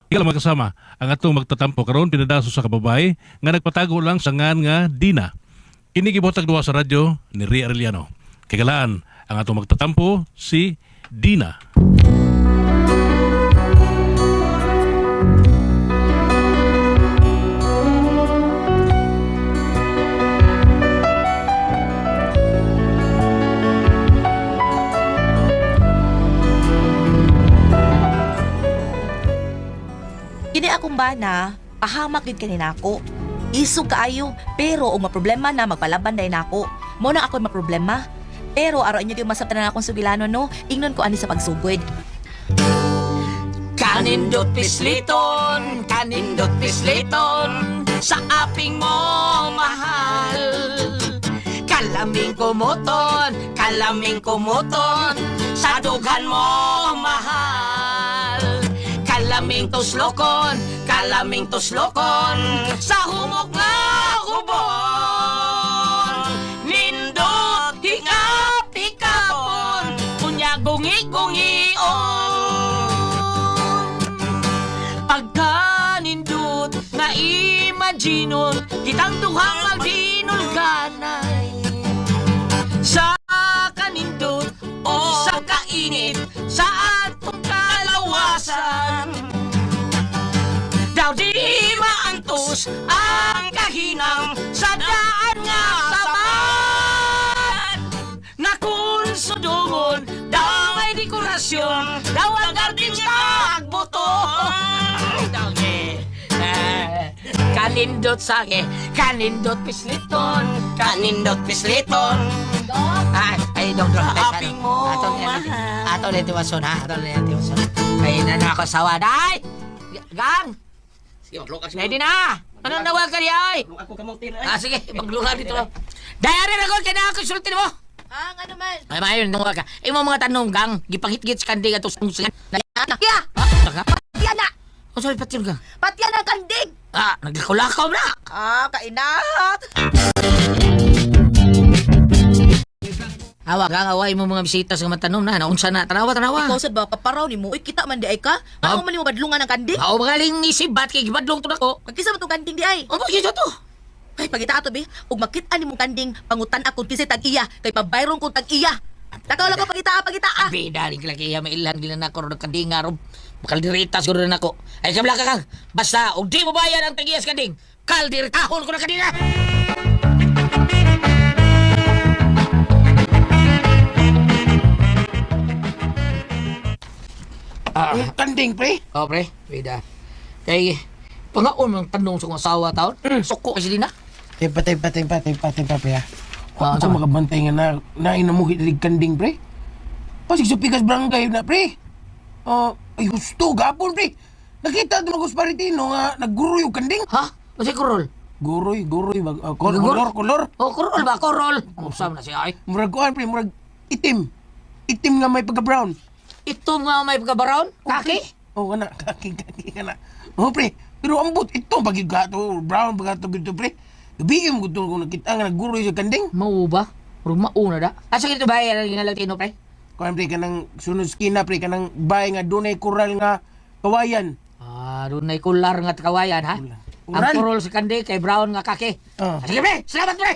Ikaw mga kasama, ang atong magtatampo karon pinadaso sa kababae nga nagpatago lang sa ngan nga Dina. Kini gibotag duha sa radyo ni Ria Arellano. Kagalaan ang atong magtatampo si Dina. Kini akong bana, pahamak gid kani nako. Isog kaayo, pero og maproblema na magpalaban day nako. Mo na ako'y maproblema. Pero araw inyo gyud masabtan na akong sugilano no, ingnon ko ani sa pagsugod. Kanindot pisliton, kanindot pisliton, sa aping mo mahal. Kalaming kumuton, sa dughan mo mahal. Kalaming tuslokon, sa humok nga ubon. Nindot, hingap, hikapon, kunya gungi-gungion. Pagkanindot nga imaginon kitang duhang magdinulganay. Sa kanindot o sa kainit sa atong kalawasan. Daw di maantos ang kahinang sa daan nga sabat. Na kung sudungon daw may dekorasyon, daw ang garden sa agbuto. Daw eh, eh, kanindot sa kanindot pisliton, kanindot pisliton. Ay, ay, dong, dong. Sa aping mo, Ato, mahal. ato, na tiwason, ha? Ato na tiwason. Ay, na na ako sawa. Day! Gang! Sige, maglukag Ready na! Anong nawag ka niya, ay? Ako kamong tira. Ah, sige, maglunga dito. Day, ari na ko, kaya na ako sulti mo. Ah, ano man? Ay, maayo, nawag ka. Imo mga tanong, gang, gipangitgit sa kanding ato sa singan. Na, ya! Ah, ka? Patya na! Oh, sorry, patyon ka. Patya na kanding! Ah, naglakaw-lakaw na. Ah, kainat! Awa, gang, away mo mga bisita sa mga tanong na. Naunsa na. Tanawa, tanawa. Ikaw sad ba kaparaw nimo? Uy, kita man di ay ka. Ano man nimo badlungan ang kanding? Ako magaling isibat kay gibadlong to nako. Magkisa man tong kanding di ay. Ano ba to? Ay, pagita ato be, ug makita nimong kanding, pangutan akong kisay tag-iya, kay pabayron kong tag-iya. Takaw lang ko pagita, pagita. Ah. Bida rin lagi iya mailan gila na ko ron kanding nga ron. Makaldirita siguro na ako. Ay kabla ka kang. Basta og di mo bayad ang tagiyas kanding. Kaldiritahon ko na kanding ah. Ah, Ang kanding, pre. oh pre, bida. Kay pangaon mong tanong sa kong asawa taon. Suko kasi din na. Tempa, tempa, tempa, tempa, tempa, pre. Ah, Ah, unsa ako man? makabantay nga na nainamuhi dili kanding, pre. Pasig sa pikas barangay na, pre. Oh, ay husto gapon, pre. Nakita ito ng Paritino nga nagguroy og kanding. Ha? Masay kurol. Guroy, guroy, mag, Guguro? kolor, kolor. Oh, kurol ba? Kurol. Usam na siya ay. Murag kuan, pre, murag itim. Itim nga may pagka-brown. Ito nga may pagka-brown? Kaki? Oh, kana, kaki, kaki, kana. Oh, pre, pero ambot, ito, pag gato, brown, pag gato, gito, pre. Gabi mo gusto kung nakita nga nagguroy sa kanding. Mao ba? Mao na da. Asa kito ba ay nga Latino pre? Kuan pre kanang sunod skina pre kanang bay nga dunay koral nga kawayan. Ah, dunay kular nga kawayan ha. Ang Kural. kurol sa kandi kay brown nga kaki. Ah. Ah, sige pre, salamat pre.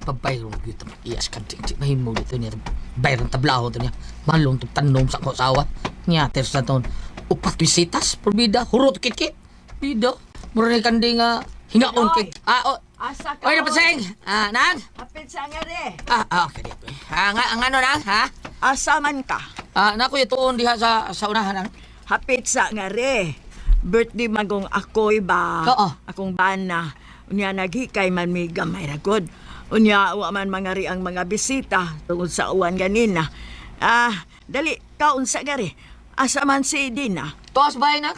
Babay ro gyud iyas kanding di mahimo dito niya. Bayron tablaho to niya. Malong to tanom sa ko asawa. Niya tersa ton. Upat bisitas porbida hurot kitkit. Bida. Mura ni kandi nga hingaon kay. Ah, oh. Asa ka? Oy, napaseng. Ah, nang. Hapit sa nga re. Ah, ah, okay. Ah, nga, ang ano nang, ha? Asa man ka? Ah, naku, ituon diha sa sa unahan nang. Hapit sa nga re. Birthday magong ako'y ba? Oo. Akong bana. Unya naghikay man mi gamay ra gud. Unya wa man mangari ang mga bisita tungod sa uwan ganina. Ah, dali kaon sa nga re. Asa man si Dina? Tuas bahay na.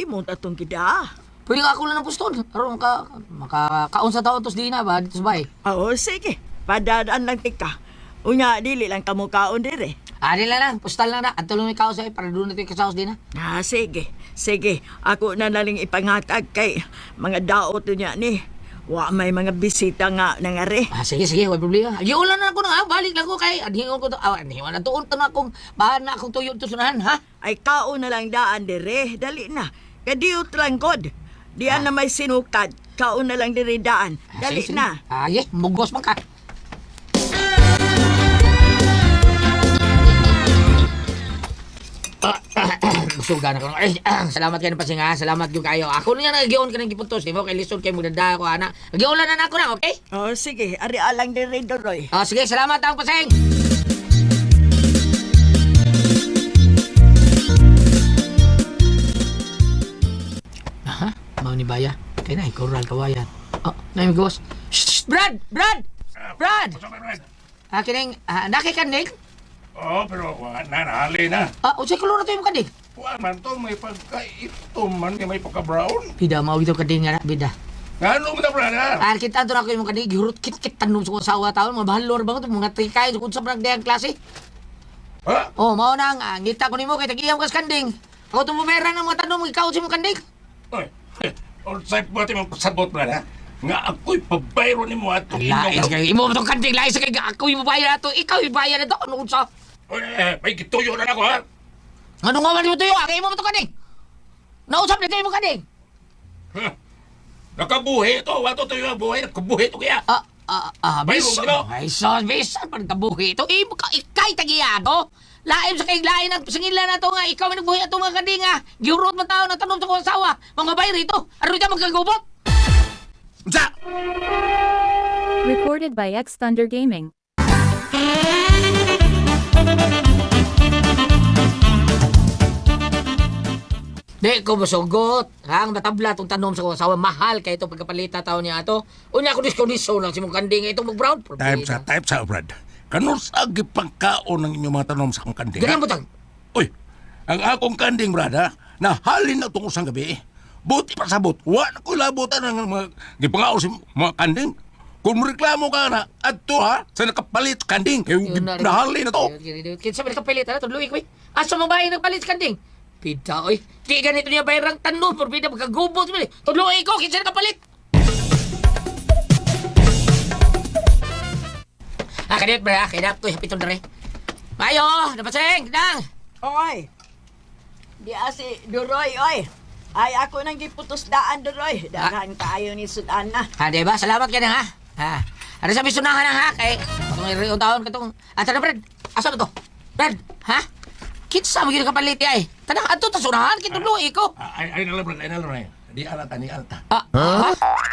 Imong tatong gida. Pwede ka ako lang ng puston. Aron ka makakaon sa taon tos di na ba dito sa bahay. Oo, sige. Padadaan lang tika. Unya dili lang kamo kaon dire. Ah, di lang lang, postal lang na. Anto lang ikaw sa para doon natin kasaos din na. Ah, sige. Sige, ako na naling ipangatag kay mga daot niya ni. Wa may mga bisita nga nangari. Ah, sige, sige, wala problema. Giulan na ako na, ha? Balik lang ko kay adhingon ko to. Ah, adhingon na tuon to na akong bahan na akong tuyo to sunahan, ha? Ay kaon na lang daan dire, dali na. Kadiyot lang god. Diyan na may sinukad. Kaon na lang dire daan. Ah, Dali sige, sige. na. Ah, ye, mugos man ka. Ah, Busog na ko. Ay, salamat kayo ng pasing ha. Salamat yung kayo. Ako na nga nagiyon ka ng gipuntos. Di mo kay lisod kay magdada ako ana. Nagiulan na na ako na, okay? Oh, sige, ari alang dire Doroy. Ah, sige, salamat ang pasing. Aha, mao ni Baya. Kay na, ikaw kawayan. Oh, na yung gawas. Shh, shh, Brad! Brad! Brad! Ah, kining, nakikanig? Oo, pero wa na, nahali na. Ah, unsay kolor na to yung kanig? Wa man to, may pagkaitom man, may pagka-brown. Bida, mao gito kaning nga na, bida. Nga ano mo na, brother? Ah, kita to na ako yung kaning, gihurot kit-kit tanom sa kong asawa taon, mga bahalor ba ko, mga trikay, kung sa barangay ang klase. Ha? Oh, mao nang, ngita ko nimo kay tag-iyam kas kanding. Ako itong bumera ng mga tanom, ikaw sa imong kanding. Oy, unsay buhat imong pasabot, brother? Nga ako'y pabayro nimo ato. Lain kay imo itong kanding, lain sa kay ako yung bayad ato, ikaw yung bayad ato, ano unsa? Oy, may gituyo na ako, ha? Ano nga man mo tuyo, kay imo itong kanding? Nausap na kayo imong kanding. Ha? Nakabuhi ito, wato tuyo ang buhay, nakabuhi ito kaya. Ah, ah, ah, Bayro bisan, ka no? ay, sos, bisan, pagkabuhi ito. Imo ka, ikay tagiyado. Laim sa kay lain ang singila na to nga, ikaw may nagbuhi ato mga kanding nga. Giurot man tao na tanom sa kong asawa. Mga bayro ito, aron ka magkagubot. Unsa? Recorded by X Thunder Gaming. Di ko masugot. Ha, ang matabla itong tanom sa kong asawa. Mahal kay ito pagkapalita tao niya ato. Unya ko diskondisyon lang si mong kanding itong mag-brown. Time sa, Brad. Kanus sa gipangkaon ng inyong mga tanom sa akong kanding? Ganyan ha? mo tag. Uy, ang akong kanding, Brad, ha? Nahalin na itong usang gabi. Buti pa sabot. Wa na ko'y labutan ng mga gipangaon sa mga kanding. Kung reklamo ka na, adto ha, sa nakapalit kanding. Kay nahalin na to. Kinsa man nakapalit ha, tudluwi ko eh. Asa mo ba yung nagpalit sa kanding? Pida oy. Di ganito niya bayrang tanom, por pida magkagubot. Tudluwi ko, kinsa nakapalit. Ah, kanit ba? Kinap ko, pitong dere. Mayo, napaseng, dang. Oy. Di si Duroy, oy. Ay ako nang giputos daan Duroy. Daghan kaayo ni sudan na. Ha, di ba? Salamat ka na, ha? Ha. Ano sabi sunahan na, ha? Kay, katong iriong taon, katong... Ah, tara, Brad. Asa ba to? Brad, ha? Kinsa mo yun kapalit ay? Tanang, ato, ta sunahan, kituluwi ko. Ah, Ay, ay na lang, Brad, ay na lang, Brad. Di alata, ni alata. Ah, ha?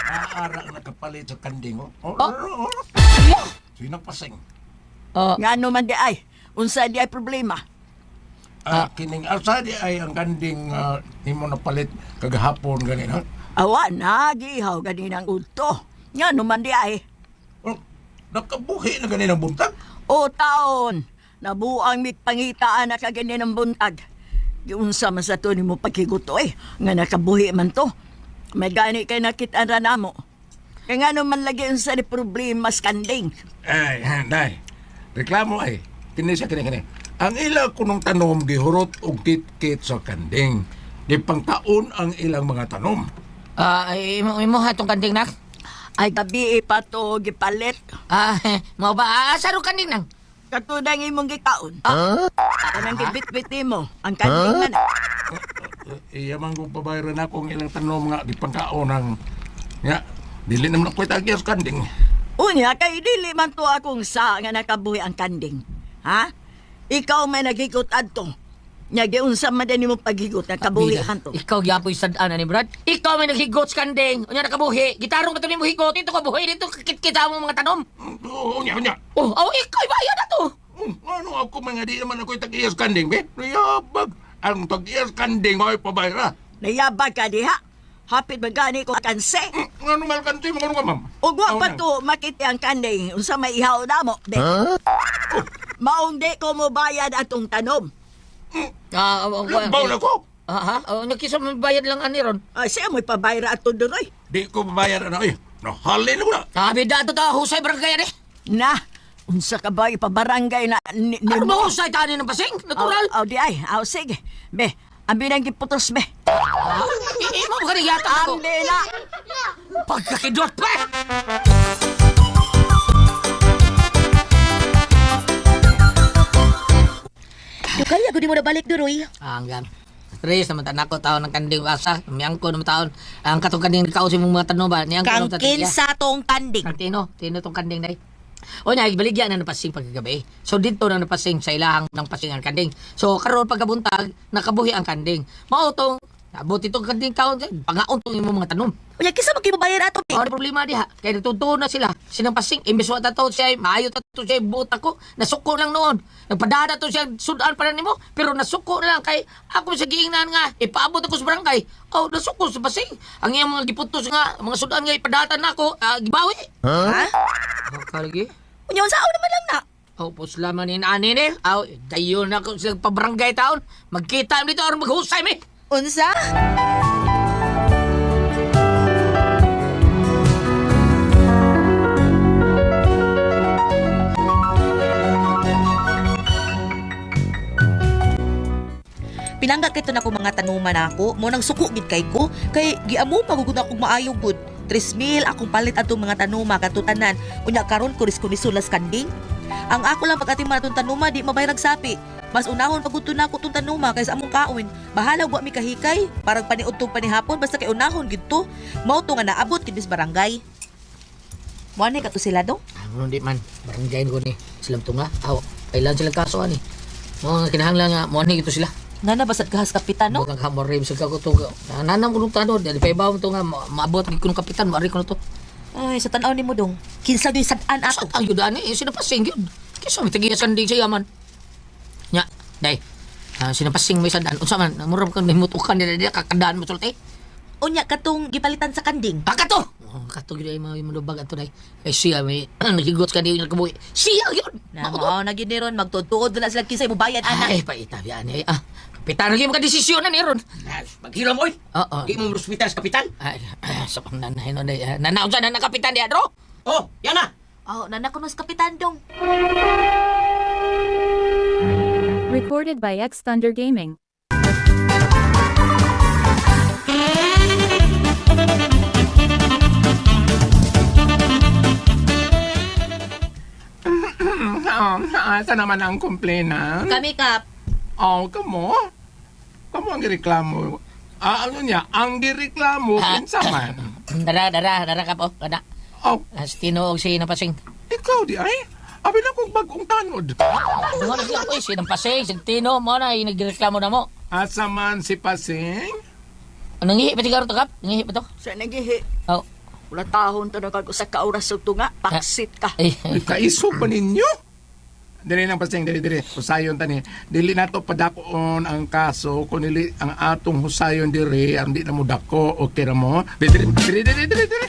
Aara ang nakapalit sa kanding, oh. Oh, Oh. oh, oh. Yeah. Sinapasing. Oh, Ngano man di ay? Unsa di ay problema? Ah, kining asa di ay ang kanding nimo napalit kagahapon ganin, ha? Awa na gihaw ganinang udto. Ngano man di ay? Oh, nakabuhi na ganin ang buntag. O taon, nabuang mitpangitaan na kaganin ang buntag. Giunsa man sa to nimo pagkiguto eh, nga nakabuhi man to. May gani kay nakita ra namo. Kay ngano man lagi unsa ni problema sa kanding. Ay, nay. Reklamo ay. Kini siya, kini, kini. Ang ila kunong tanom, gihurot og kit-kit sa kanding. Gipangtaon ang ilang mga tanom. ah, imo, imo ha, itong kanding, nak? Ay gabi eh, pa to gipalit. Ah, mo ba? Ah, asa ro kanding nang? Katunang imong gikaon. Kanang gibitbit nimo ang kanding man. Iya man kung pabayran ako ang ilang tanom nga gipangkaon ang... Nga, dili naman ako'y tagya sa kanding. Unya kay dili man to akong sa nga nakabuhi ang kanding. Ha? Ikaw may nagigot adto. Nya giunsa man din nimo paghigot nakabuhi Bida, man to. Ikaw gyapoy sad-an ni Brad. Ikaw may naghigot sa kanding. Unya nakabuhi. Gitarong ka to nimo higot. Dito ka buhi dito kit-kit sa among mga tanom. Oo, unya, unya. Oh, oh, ikaw bayad na to. Ano ako mga di naman ako'y tag-iya sa kanding, be? Riyabag. Ang tag-iya sa kanding ay pabayra. Nayabag ka diha. Hapit magani ko kanse. Ano malkanti mo, ano ka, ma'am? Ug wa pa Aw, to makiti ang kanding unsa may ihaw namo. Be. Maong di ko mo bayad atong tanom. Ah, oh, oh, Lambaw na ko. Ah, ha? Oh, nakisa mo bayad lang ani ron. Ay, siya mo'y pabayra ato duroy. Di ko babayar na, ay. Nahalin ko na. Sabi da to ta husay barangay ani. Na, unsa ka ba ipabarangay na ni, Ano nimo? ba husay tani ng pasing? Natural. Aw, aw, di ay. Aw, sige. Be, abi nang giputos be. Imo ba kani yata ako? Ang dila. Pagkakidot pa! Dugay gud mo na balik duroy. Hanggang. Tres naman tanak ko taon ng kanding asa. Miyangko naman taon. Ang katong kanding nagkaon sa imong mga tanong ba? Niyangko Kang naman taon. kinsa tong kanding. Kang tino, tino tong kanding day. O niya, ibaligya na napasing pagkagabi. So dito na napasing sa ilahang ng pasing ang kanding. So karon pagkabuntag, nakabuhi ang kanding. Mao tong abot itong kanding taon, pangaon tong imong mga tanom. Unya kinsa man kibabayad ato? Ano problema diha? Kaya natutuon na sila. Sinang pasing, imbes wa tato siya, maayo tato siya, buot ako. Nasuko lang noon. Nagpadada to siya, sudan pa na nimo. Pero nasuko na lang kay ako sa giingnan nga, ipaabot ako sa barangay. Oh, nasuko sa pasing. Ang iyang mga giputos nga, mga sudan nga, ipadata na ako, gibawi. Ha? Oh, kalagi. Unya unsaon naman lang na? Oh, pusla man ni ani ni. Aw, dayon na ako sa pabarangay taon. Magkita mi dito aron maghusay mi. Unsa? Pinangga kay to nako mga tanuman nako, mo nang suko gid kay ko kay giamo pagugud akong maayo gud. 3,000 akong palit atong mga tanuma katutanan. Unya karon kuris kunisulas kanding. Ang ako lang pag-atiman atong tanuma di mabayrag sapi. Mas unahon pagud to nako tong tanuma kaysa among kaon. Bahala wa mi kahikay, parang paniudtong panihapon basta kay unahon gid to. Mao to nga naabot gid mis barangay. Mo ani kato sila do? Ano di man, barangay ko ni silang tunga. Aw, kailan sila kaso ani. Mo nga kinahanglan nga mo ani gito sila. Nga na basad kahas kapitan no? No? Kang hamor sa kako to. Nanam ko nung tanod, di pa ibaw to nga maabot gid ko ng kapitan, maari ko na to. Ay, sa tan-aw nimo dong. Kinsa gyud sad-an Sa ato? ang yun ani, eh, sinapasing yun. Kisa may tagiya sanding siya man. Nya, day. Sinapasing may sandan. Unsa man, murag kang nimutukan nila diya kakadaan mo sulti. Unya katong gipalitan sa kanding. Ah, kato! Oh, kato gyud ay mga manubag ato day. Kay siya may nagigot ka di nakabuhi. Siya yun. Na mao na gyud ni ron magtutuod na sila kinsay mobayad ana. Ay, paita biya ni. Ah, kapitan lagi makadesisyon na ni ron. Maghilom, oy. Oo. Di mo respetar sa kapitan. Ay, sa pang nanay no day. Nanaon sa na kapitan diha dro. Oh, yan na. Oh, nana ko mas kapitan dong. Recorded by X Thunder Gaming. Asa naman ang complainant? Kami kap. Oh, kamo? Kamo ang gireklamo. Ah, ano niya? Ang gireklamo, kinsa man. Dara, dara, dara ka po. Kana. Oh, Si Tino og si Napasing. ikaw di ay? Abi na kong bagong tanod. Mo na siya ko si Napasing, si Tino mo na nagreklamo na mo. Asa man si Pasing? Anong ngihi pa siguro to kap? Ngihi pa to? Sa nagihi. Oh. Wala tahon to na kag usa ka oras sa tunga. Paksit ka. Ay, Ay, Kaiso pa ninyo? Dili lang Pasing, dili dili. Husayon tani. Dili nato padakoon ang kaso kun dili ang atong husayon diri ang di na mo dako. Okay ra mo? Dili dili dili dili dili.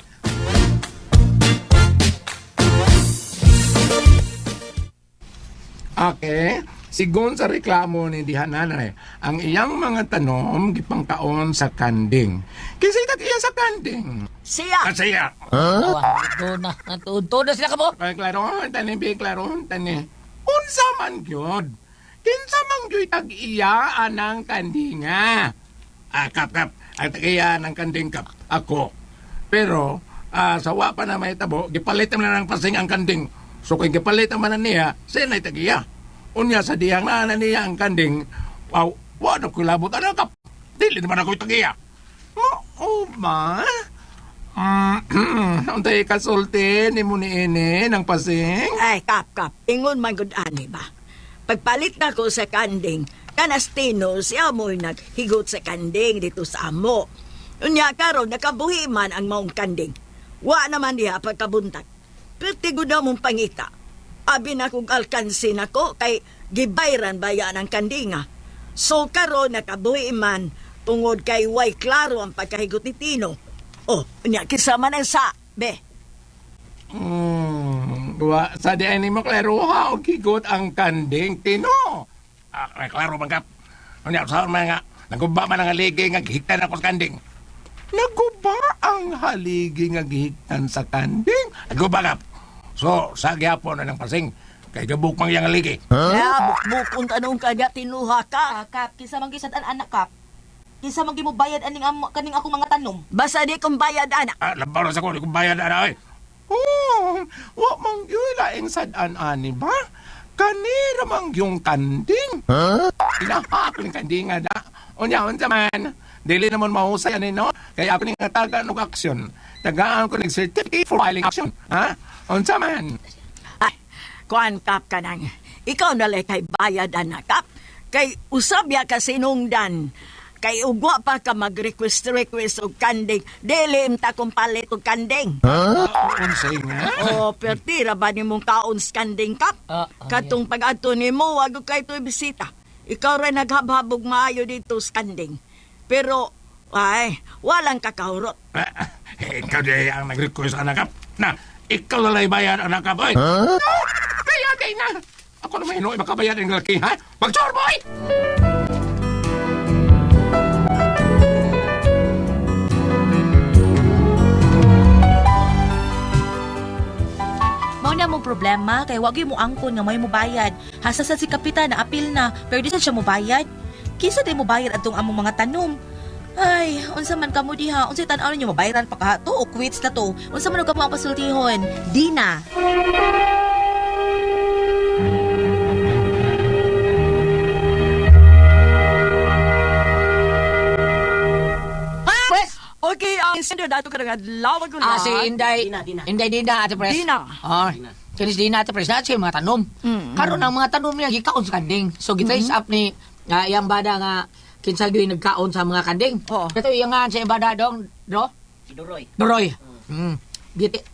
Okay. Sigon sa reklamo ni Dihananay, ang iyang mga tanom gipangkaon sa kanding. Kinsa itag iya sa kanding? Siya. Kasaya. Awa, to na. To na sila ka po. Ay, klaro, tani, bi, klaro, tani. Unsa man gyud? Kinsa man gyud tag-iya anang kandinga? Ah, kap, kap. Ang tag-iya ng kanding kap. Ako. Pero, sa wa pa na may tabo, gipalit naman na ng pasing ang kanding. So, kung gipalit naman na niya, siya na'y tag-iya. Unya, sa diyang na na niya ang kanding, wow, wa na ko'y labot. Ano, kap? Dili naman ako'y tag-iya. Oo ba? Untay kasulti ni mo ni ini ng pasing? Ay, kap, kap. Ingon man gud ani ba. Pagpalit na ko sa kanding, kanastino siya mo'y naghigot sa kanding dito sa amo. Unya karon nakabuhi man ang maong kanding. Wa naman diha pagkabuntag. Perti gud na mong pangita. Abi na kong alkansin ako kay gibayran baya ng kandinga. So karon nakabuhi man tungod kay way klaro ang pagkahigot ni Tino. Oh, unya kinsa man ang sa, be. Wa, sa di ay mo klaro ha, og higot ang kanding tino. Ah, ay, klaro man kap. Unya sa man nga, naguba man ang haligi nga gihigtan ako sa kanding. Naguba ang haligi nga gihigtan sa kanding. Naguba kap. So, sa gyapon na ng pasing, kay gabuk mang iyang haligi. Huh? Ya, bukbukon tanong kanya tinuha ka. Ah, kap, kinsa man gyud sad-an anak kap? Kinsa man gyud mo bayad aning kaning akong mga tanom? Basta di kong bayad ana. Ah, labaw na sa ko, di kong bayad ana oy. Oh, wa man gyud laing sad-an ani ba? Kanira man yung kanding. Huh? Inahak ning kanding nga da. Unya unsa man? Dili naman mahusay ani no? Kaya ako ning tagaan og aksyon. Tagaan ko ning certificate for filing action. Ha? Unsa man? Ay, kuan kap ka nang. Ikaw na lay kay bayad ana kap. Kay usab ya ka sinungdan. Kay ugwa pa ka mag-request request og kanding. Dili imta kong palit og kanding. Unsay nga? O, pertira ba nimong kaon sa kanding kap? Ah, ah, Katong pag-adto nimo, wag kay to'y bisita. Ikaw rin naghabhabog maayo dito sa kanding. Pero, ay, walang kakahurot. Ah, ikaw di ang nag-request anak kap. Na, ikaw na lang bayad anak kap. Oy. Kaya di na. Ako naman hinuoy makabayad ang laki ha? Mag-sure boy! Mao na mong problema kay wa gyud mo angkon nga may mobayad. Hasta sa si kapitan na apil na pero di sad siya mobayad. Kinsa day mobayad atong among mga tanom? Ay, unsa man kamo diha? Unsay tan-aw ninyo mabayaran pa ka to o quits na to? Unsa man og kamo ang pasultihon? Dina. Pres! Okay, ang sender dato ka nga adlaw ko Ah, si Inday. Dina, Dina. Inday Dina, Ate Pres. Dina. Oh, kinis Dina, Ate Pres. Natin mga tanom. Karon ang mga tanom niya, gikaon sa kanding. So, gitrace up ni iyang bada nga kinsa gyud nagkaon sa mga kanding. Oo. Ito iya nga sa bada dong, do? Si Duroy. Duroy.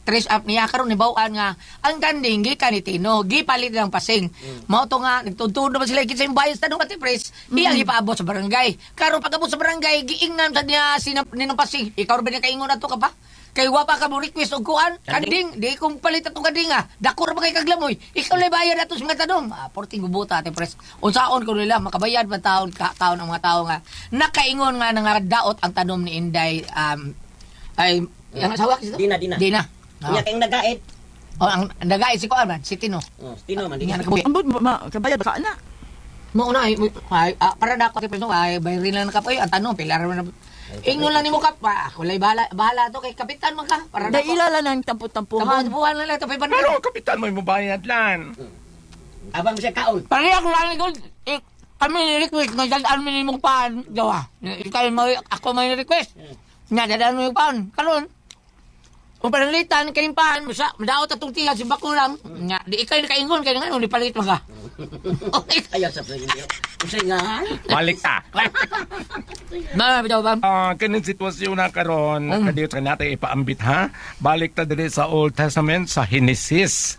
Trace up niya karon ni bawaan nga ang kanding gikan ni Tino, gipalit ng pasing. Mao to nga nagtudtud naman sila kinsa yung bayas tanong Ate Pres, iyang ipaabot sa barangay. Karon pag-abot sa barangay giingnan sa niya ninang pasing. Ikaw ra ba ni kaingon ato ka pa? Kay wa pa ka mo request og kuan, kanding, di kong palit atong kanding ah. Dako ra ba kay kaglamoy? Ikaw lay bayad ato sa mga tanom. Ah, porting gubuta Ate Pres. Unsaon ko nila makabayad ba taon ka taon ang mga tao nga nakaingon nga nangadaot ang tanom ni Inday ay ang asawa kasi Dina, Dina. Dina. Unya kayong nagaid. Oh, ang nagaid si Kuan man, si Tino. Oh, Tino man Nga Dina. nakabuhi. Ambot, kabayad ka na. Mo na ay, para na ako kay ay bayarin lang na kapoy ang tanong pila ra man. Ingnon lang nimo kap, ako lay bahala, bahala to kay kapitan man ka. Para na ako. Daila lang ang tampo-tampuhan. Tampuhan lang lang to 500. Pero ang kapitan mo mabayad lan. Abang siya kaon. Pareha ko lang gol. Eh, kami ni request nga dadaan mi nimong paan gawa. Ikaw mo ako may request. Nga dadaan mo yung paan. Karon kung panalitan kayong paan, masa, madaot atong tiyan si Bakulang. Nga, di ikay nakaingon kay nga ni palit man ka. Okay. Ayaw sa inyo. Unsay nga? Balik ta. Ma, bitaw ba? Ah, kaning sitwasyon na karon, kadiyot ka natin ipaambit ha. Balik ta diri sa Old Testament sa Henesis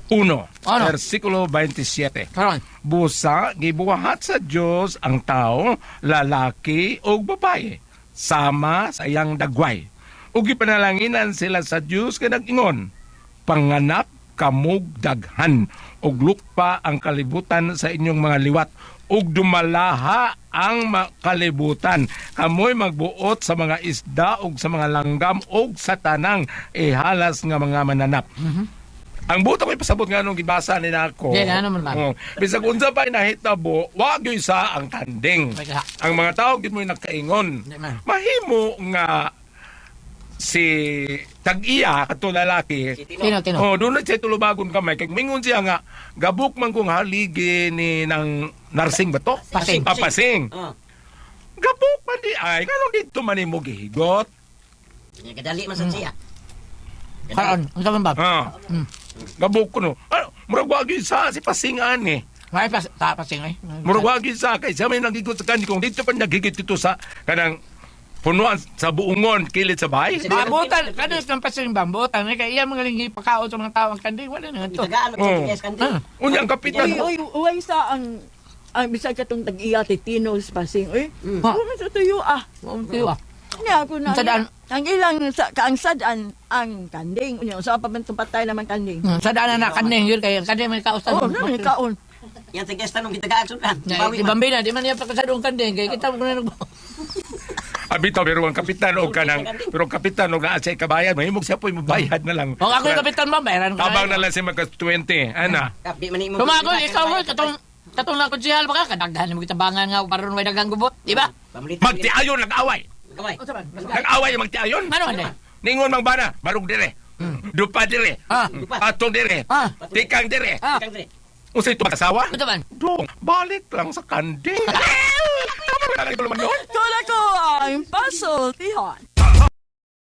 1, Ano? versikulo 27. Karon. Busa gibuhat sa Dios ang tao, lalaki ug babae, sama sa iyang dagway. Ug gipanalanginan sila sa Dios kay nag-ingon, panganap kamog daghan ug lukpa ang kalibutan sa inyong mga liwat ug dumalaha ang kalibutan. Kamoy magbuot sa mga isda ug sa mga langgam ug sa tanang ihalas nga mga mananap. Ang buto ko ipasabot nga nung gibasa ni nako. Yeah, ano man, ma'am? Oh, bisag unsa pa nahitabo, wa gyud sa ang kanding. Wag sa. Ang mga tao gyud mo'y nagkaingon. Di man. Mahimo nga si tag-iya kato lalaki. Tino, Tino. Oh, doon na siya tulubagon kamay. Kay mingon siya nga gabok man kung haligi ni ng narsing ba to? Pasing. Ah, pasing. Oh. Gabok man di ay nganong dito man nimo gihigot? Kadali man sa siya. Karon, unsa man ba? Ah. Gabok ko no. Ano, murag wa gyud sa si pasing ani. May pas ta pasing ay. Murag wa gyud sa kay siya may nagigot sa kanya kung dito pa nagigit dito sa kanang punuan sa buungon kilid sa bahay. Mabutan, kano itong pasing ba? Butan, eh, kay iya mga linggi pakaon sa mga tao ang kanding, wala na to. Tagaan Oh. sa tigas kanding. Unya ang kapitan. Uy, uy, uy, sa ang bisag katong tag-iya ti Tino sa Pasing. Uy, Ha? mm. sa tuyo ah. Tuyo ah. Niya ako na. Ang sadaan. Ang ilang sa kaang sadaan ang kanding. Unya sa pa man itong patay naman kanding. Sa daan na kanding yun kay kanding may kausan. Oh, na kaon. Yan tigas tanong gitagaan sudan. Na, di bambina, di man niya pagkasadong kanding kay kita mo na nag Abito pero ang kapitan og kanang pero ang kapitan og naa siya kabayan mahimog siya po'y mabayad na lang. Kung ako yung kapitan ba, bayaran ko. Tabang na lang siya magka 20. Ana. Di man imo. Tumagol, ikaw mo, katong Katong lang konsehal ba ka kadaghan mo kitabangan nga paron way daghang gubot, di ba? Magtiayon nag-away. Nag-away ang magtiayon. Ano man day? Ningon mang bana, barug dire. Dupa dire. Atong dire. Tikang dire. Unsay ito mag-asawa? Ano man? Dong, balik lang sa kanding. Tama ba talaga naman nun? Tula ko ang pasultihan.